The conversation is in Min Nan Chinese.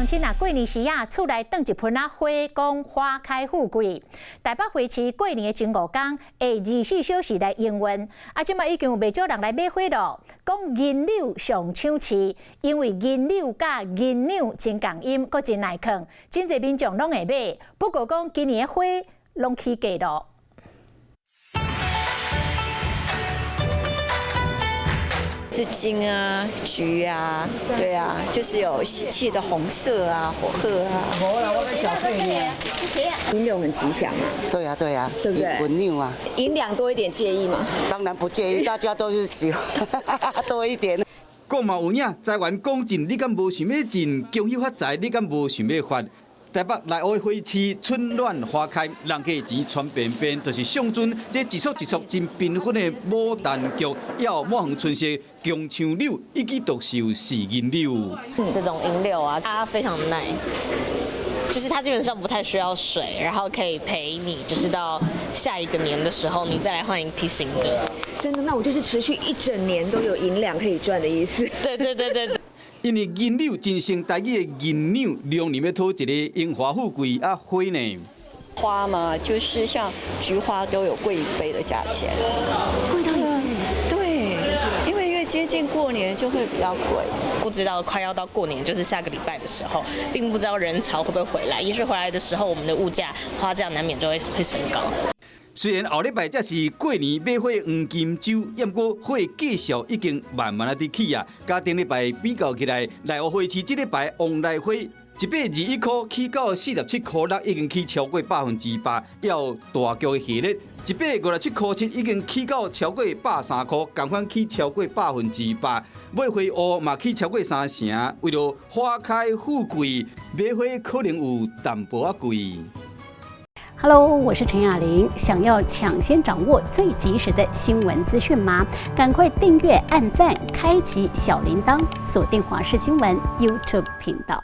鄉親啊，過年時啊，厝內轉一盆仔花，講花開富貴。台北花市過年的前五工，會24小時來營運。啊，這擺已經有袂少人來買花囉。講銀柳上搶市，因為銀柳佮銀兩真仝音，閣真耐囥，真濟民眾攏會買。不過講今年的花攏起價囉。是金啊，橘啊，對啊，就是有喜氣的紅色啊，火鶴啊。銀柳很吉祥啊。對啊，對啊，對不對？銀柳啊。銀兩多一點介意嗎？當然不介意，大家都是喜歡多一點。講嘛有影，財源廣進，你敢無想欲進？恭喜發財，你敢無想欲發？台北內湖花市春暖花開，人客錢傳遍遍，就是象徵這一束一束真繽紛的牡丹菊，猶滿園春色，強搶柳，一枝獨秀是銀柳。這種銀柳啊，它非常耐，就是它基本上不太需要水，然後可以陪你，就是到下一個年的時候，你再來換一批新的。真的，那我就是持續一整年都有銀兩可以賺的意思。對對對對對。因為銀柳真像台語的銀兩，龍年欲討一个榮華富貴啊花呢。花嘛，就是像菊花都有貴一倍的價錢，貴到一倍。對，因為越接近過年就會比較貴。不知道快要到過年，就是下個禮拜的時候，並不知道人潮會不會回來。也許回來的時候，我們的物價花價難免就會升高。雖然後禮拜才是過年買花黃金週，毋過花價數已經慢慢仔佇起啊。佮頂禮拜比較起來，內湖花市這禮拜旺來花121塊起到47.6塊，已經起超過100%。猶大菊的系列157.7塊，已經起到超過103塊，仝款起超過100%。買花烏嘛起超過三成。為著花開富貴，買花可能有淡薄仔貴。 Hello，我是陳雅玲。想要搶先掌握最及時的新聞資訊嗎？趕快訂閱、按讚、開啟小鈴鐺，鎖定華視新聞 YouTube 頻道。